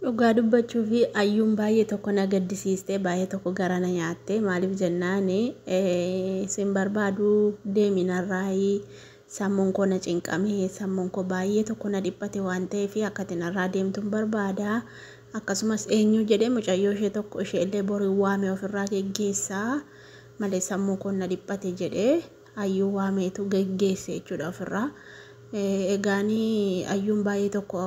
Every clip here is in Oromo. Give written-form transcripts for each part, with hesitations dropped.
Dhugaa dubbachuu fi ayyuun baay'ee tokko na gaddisiiste, baay'ee tokko gara na nyaatte. Maaliif jennaan, sin barbaadu, deemi narraayii, sammuun koo na cinqame, sammuun koo baay'ee tokko na dhiphate waan ta'eef akka ati narraa deemtuun barbaada. Akkasumas eenyu jedhee mucayyoo ishee tokko ishee illee borii waame ofirraa geggeessaa malee sammuu koo na dhiphate jedhee ayyuu waameetu geggeesse jechuudha ofirraa. Egaanii ayyuun baay'ee tokko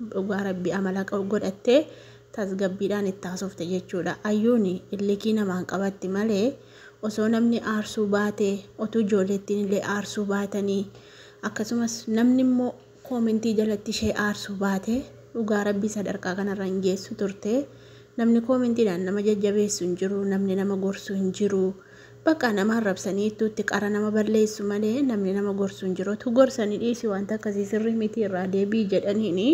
dhugaa rabbii amala godhattee tasgabbiidhaan itti haasofte jechuudha. Ayyuun illikii namaan qabatti malee osoo namni aarsuu baatee, otuu ijoollettiin illee aarsuu baatanii, akkasumas namni immoo koomentii jalatti ishee aarsuu baate, dhugaa rabbii sadarkaa kanarra hin geessu turte. Namni koomentiidhaan nama jajjabeessu hin jiru, namni nama gorsu hin jiru. Bakka nama arrabsanii ittuutti qara nama balleessu malee namni nama gorsu hin jiru. Tu gorsanii dhiisi, wanta akkasii sirrii miti, irraa deebii jedhaniini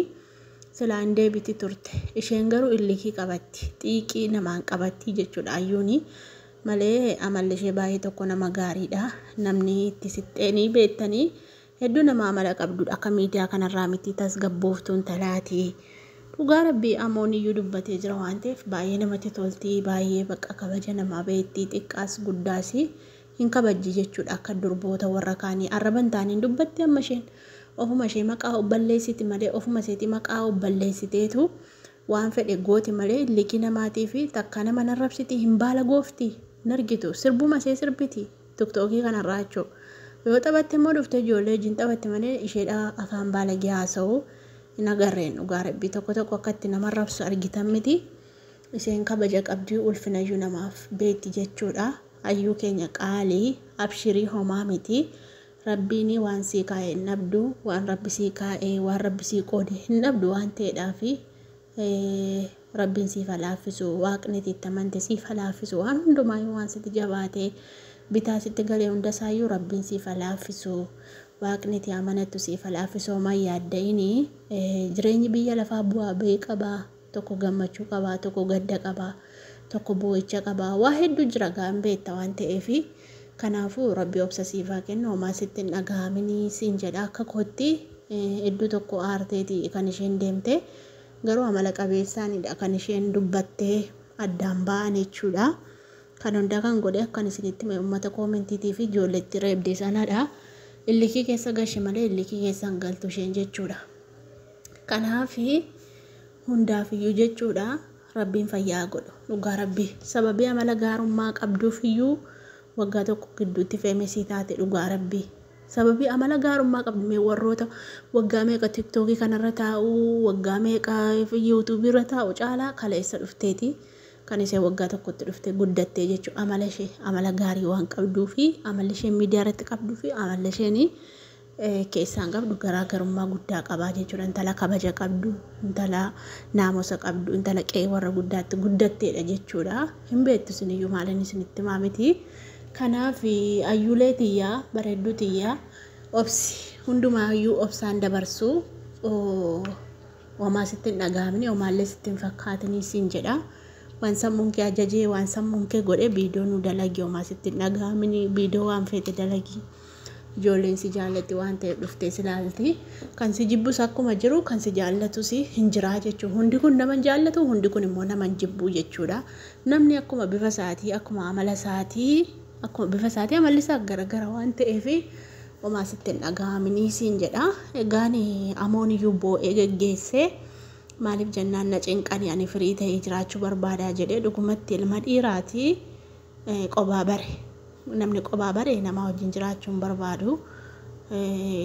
silaa hin deebiti turte. Isheen garuu illikii qabatti, xiiqii namaan qabatti jechuudha ayyuuni. Malee amalli ishee baay'ee tokko nama gaariidha. Namni itti sixxeenii beektanii hedduu nama amala qabdudha. Akka miidiyaa kanarraa miti, tasgabbooftuun talaati. Dhugaa rabbii amoon iyyuu dubbatee jira waan ta'eef baay'ee namatti tolti, baay'ee bakka kabaja namaa beekti, xiqqaas guddaas hin kabajji jechuudha. Akka durboota warra kaanii arraba hin taaniin dubbatti, amma isheen ofuma ishee maqaa obballeessiti malee, ofuma isheetii maqaa obballeessiteetu waan fedhe gooti malee likii namaatii fi takka nama narrabsiti hin baala goofti hin argitu, sirbuma ishee sirbiti tiktookii kanarraa jechuudha. Yoo taphatte immoo dhuftee ijoollee wajjin taphatti malee isheedha afaan baalagee haasa'u hin agarreen. Dhugaa rabbii tokko tokko akka itti nama rabsu argitan miti. Isheen kabaja qabdi, ulfinayyuu namaaf beekti jechuudha. Ayyuu keenya qaalii, abshirii, homaa miti. Rabbiin waan sii kaa'e hin dhabdu, waan rabbi sii kaa'e, waan rabbi sii qoode hin dhabdu waan ta'eedhaafi rabbiin siif haa laaffisu, waaqni itti amante siif haa laaffisu, waan hundumaayyuu waan sitti jabaate bitaa sitti galee hundasaayyuu rabbiin siif haa laaffisu. Waaqni itti amanattu siif haa laaffisu, homaa yaadda'ini. Jireenyi biyya lafaa bu'aa bahii qabaa. Tokko gammachuu qabaa, tokko gadda qabaa, tokko boo'icha qabaa. Waa hedduu jira gaan beekta waan ta'eefi. Kanaafuu rabbi obsa siif haa kennu, homaa sitti hin dhaga'aminii siin jedha. Akka kootti iddoo tokko aarteeti kan isheen deemte. Garuu amala qabeessaanidha kan isheen dubbattee addaan ba'an jechuudha. Kan hundaa kan godhe akkan isinitti hime uummata koomentiitii fi ijoolleetti reebde sanadha. Illikii keessa gashe malee illikii keessa hin galtu isheen jechuudha. Kanaaf hundaafiyyuu jechuudha rabbiin fayyaa godhu, dhugaa rabbii sababii amala gaarummaa qabduufiyyuu waggaa tokko gidduutti feemesii taate, dhugaa rabbii. Sababii amala gaarummaa qabdu, mee warroota waggaa meeqa tiktookii kanarra taa'u, waggaa meeqa yuutuubii irra taa'u caalaa kaleessa dhufteeti. Kan ishee waggaa tokkotti dhufte guddattee jechuudha. Amala ishee amala gaarii waan qabduu fi amalli ishee miidiyaa irratti qabduu fi amalli isheen keessaan qabdu garaagarummaa guddaa qabaa jechuudha. Intala kabaja qabdu, intala naamusa qabdu, intala qe'ee warra guddaatti guddatteedha jechuudha. Hin beektu isiniyyuu, maaliin isinitti himaa miti. Kanaaf ayyuulee tiyyaa, bareedduu tiyyaa, obsi, hundumaayyuu obsaan dabarsu, homaa sitti hin dhaga'amne, homaallee sitti hin fakkaatinii siin jedha. Waan sammuun kee ajajee, waan sammuun kee godhe viidiyoo nu dalagi, homaa sitti hin dhaga'amini, viidiyoo waan feete dalagi. Ijoolleen si jaallatti waan ta'eef dhuftee si ilaalti. Kan si jibbus akkuma jiru kan si jaallatus hin jiraa jechuudha. Hundi kun nama hin jaallatu, hundi kun immoo nama hin jibbu jechuudha. Namni akkuma bifa isaatii, akkuma amala isaatii, akkuma bifa isaatii amalli isaa garagara waan ta'eef homaa sitti hin dhaga'aminii siin jedha. Egaan amoon iyyuu boo'ee geggeessee, maaliif jennaan na cinqanii, ani firii ta'ee jiraachuu barbaadaa jedhee. Dhugumatti ilma dhiiraati qobaa bare. Namni qobaa bare nama wajjin jiraachuu hin barbaadu.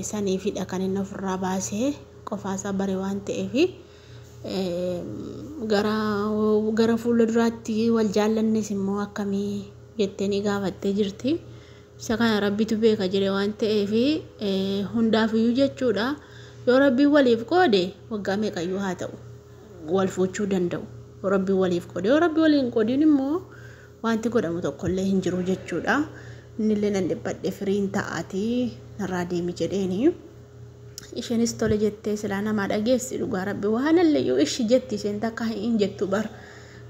Saniifidha kan inni ofirraa baasee, qofaasaa bare waan ta'eef. Gara fuula duraatti wal jaallannes immoo akkamii jettee ni gaafattee jirti. Isa kana rabbitu beeka jedhe waan ta'eef hundaafiyyuu jechuudha. Yoo rabbiin waliif qoode waggaa meeqayyuu haa ta'u wal fuuchuu danda'u. Yoo rabbiin waliif qoode, yoo rabbi waliin qoodin immoo wanti godhamu tokkollee hin jiru jechuudha. Innillee nan dhiphadhe, firiin ta'aatii narraa deemi jedheeni. Isheenis tole jettee silaa namaa dhageessi, dhugaa rabbi waan alleeyyuu ishi jetti, isheen takka hin jettu bar,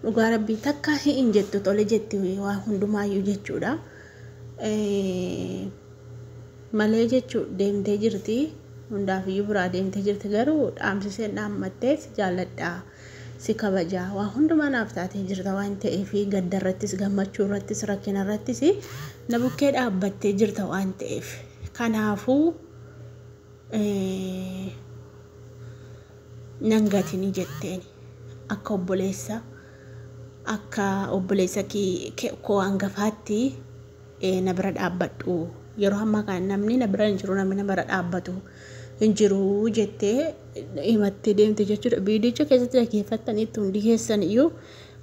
dhugaa rabbi takka hin jettu, tole jetti waa hundumaayyuu jechuudha. Malee jechuu deemtee jirti, hundaafiyyuu biraa deemtee jirti, garuu dhaamsiseen dhaammattee si jaalladha. Si kabajaa, waa hundumaa naaf taatee jirta waan ta'eef, gadda irrattis, gammachuu irrattis, rakkina irrattis na bukkee dhaabbattee jirta waan ta'eef, kanaafuu nan gatinii jetteeni. Akka obboleessa koo hangafaatti na bira dhaabbadhu, yeroo ammaa kana namni na bira hin jiru, namni na bira dhaabbatu hin jiru jettee himattee deemte jechuudha. Viidiyicha keessatti dhaggeeffattaniitti hundi keessan iyyuu.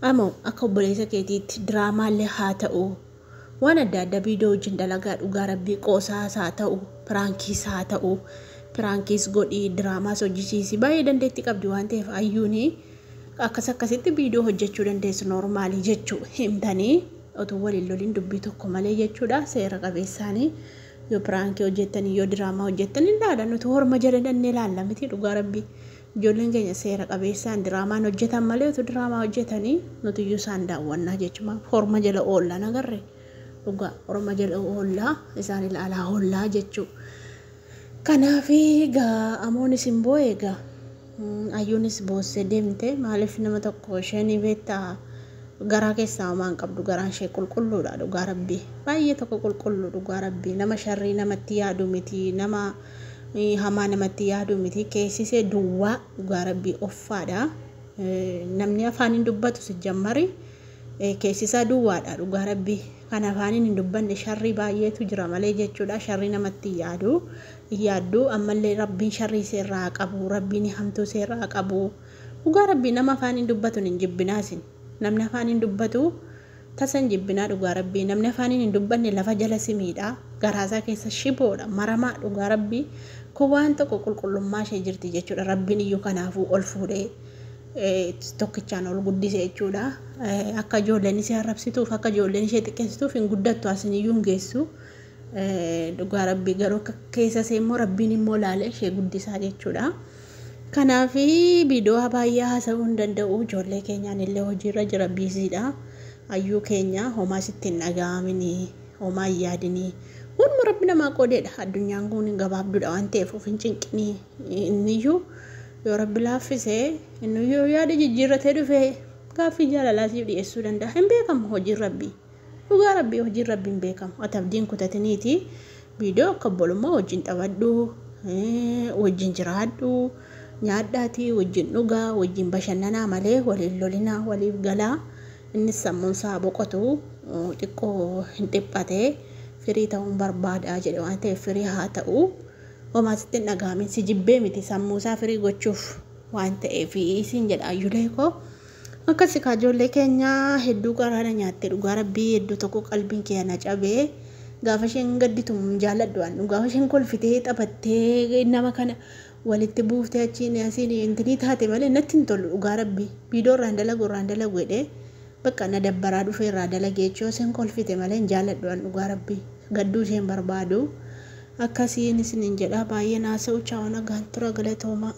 Amoo, akka obboleessa keetiitti diraamaallee haa ta'u, waan adda addaa viidiyoo wajjin dalagaa, dhugaa Rabbii, qoosaas haa ta'u, prankiis haa ta'u, prankiis godhii, diraamaas hojjisiisi. Baay'ee dandeettii qabdi waan ta'eef ayyuuni akkas akkasitti viidiyoo hojjechuu dandeessu normalii jechuu himtanii, otoo waliin loliin, dubbii tokko malee jechuudha, seera qabeessaanii yoo prankii hojjettanii, yoo diraamaa hojjettanii ilaala. Nuti horma jala dhannee ilaalla miti? Dhugaa Rabbii, ijoolleen keenya seera qabeessaan diraamaan hojjetan malee, otoo diraamaa hojjetanii nuti iyyuu isaan daawwannaa jechuudha. Horma jala oollaa nagarre, dhugaa horma jala oollaa isaan ilaalaa oollaa jechuu. Kanaaf egaa amoonis hin boo'e, egaa ayyuunis boossee deemte. Maaliif? Nama tokko isheen beektaa, garaa keessaa homaa hin qabdu, garaan ishee qulqulluudha. Dhugaa Rabbii, baay'ee tokko qulqulluu. Dhugaa Rabbii, nama sharrii namatti yaadu miti, nama hamaa namatti yaadu miti. Keessisee duwwaa, dhugaa Rabbii, offaadha. Namni afaan hin dubbatu si jammari keessisaa duwwaadha. Dhugaa Rabbii, kan afaaniin hin dubbanne sharrii baay'eetu jira malee jechuudha. Sharrii namatti yaadu yaaddu. Ammallee Rabbiin sharrii seerraa qabu, Rabbiin hamtuu seerraa qabu. Dhugaa Rabbii, nama afaan hin dubbatu hin jibbinaasin. Namni afaan hin dubbatu tasa hin jibbinaa. Dhugaa Rabbii, namni afaaniin hin dubbanne lafa jala simiidha, garaasaa keessa shiboodha, maramaa. Dhugaa Rabbii, kun waan tokko qulqullummaa ishee jirti jechuudha. Rabbiin iyyuu kanaafuu ol fuudhee tokkichaan ol guddise jechuudha. Akka ijoolleen ishee arrabsituuf, akka ijoolleen ishee xiqqeessituuf hin guddattu, asin iyyuu hin geessu. Dhugaa Rabbii, garuu akka keessa ishee immoo Rabbiin immoo laalee ishee guddisaa jechuudha. Kanaaf viidiyoo baay'ee haasa'uu hin danda'u. Ijoollee keenyaan illee hojiirra jira, busydha. Ayyuu keenya, homaa sitti hin dhaga'aminii, homaa hin yaadinii. Hunduma Rabbi namaa qoodeedha. Addunyaan kun gabaabduudha waan ta'eef of hin cinqinii. Inniyyuu yoo Rabbi laaffisee, inniyyuu yaada jijjiirratee dhufee gaaffii jaalalaa siif dhiyeessuu danda'a. Hin beekamu hojiin Rabbii. Dhugaa Rabbii, hojiin Rabbii hin beekamu. Ati abdiin kutatiniiti viidiyoo akka obbolummaa wajjin taphadhu, wajjin jiraadhu, nyaadhaatii wajjin dhugaa, wajjin bashannanaa malee waliin lolinaa, waliif galaa. Innis sammuun isaa boqotu, xiqqoo hin dhiphatee, free ta'uun barbaadaa jedhe waan ta'eef free haa ta'u. Homaa sitti hin dhaga'amin, si jibbee miti, sammuu isaa free gochuuf waan ta'eef isin jedha, ayyulee koo. Akkasi kaa, ijoollee keenya, hedduu garaana nyaatte. Dhugaa Rabbii, hedduu tokko qalbiin kee na cabee. Gaafa isheen gadditu jaalladhu waan, gaafa isheen kolfitee taphattee nama kana walitti buuftee achiin asiin intinii taate malee natti hin tolu. Dhugaa Rabbii, viidiyoo irraan dalagu, irraan dalagu jedhee bakka na dabbaraa dhufee irraa dalagee jechuu. Isheen kolfite malee hin jaalladhu waan, dhugaa Rabbii, gadduu isheen barbaadu. Akkasiin isiniin jedha. Baay'ee naasa'u. Chaa'u, nagaan tura, galatoomaa.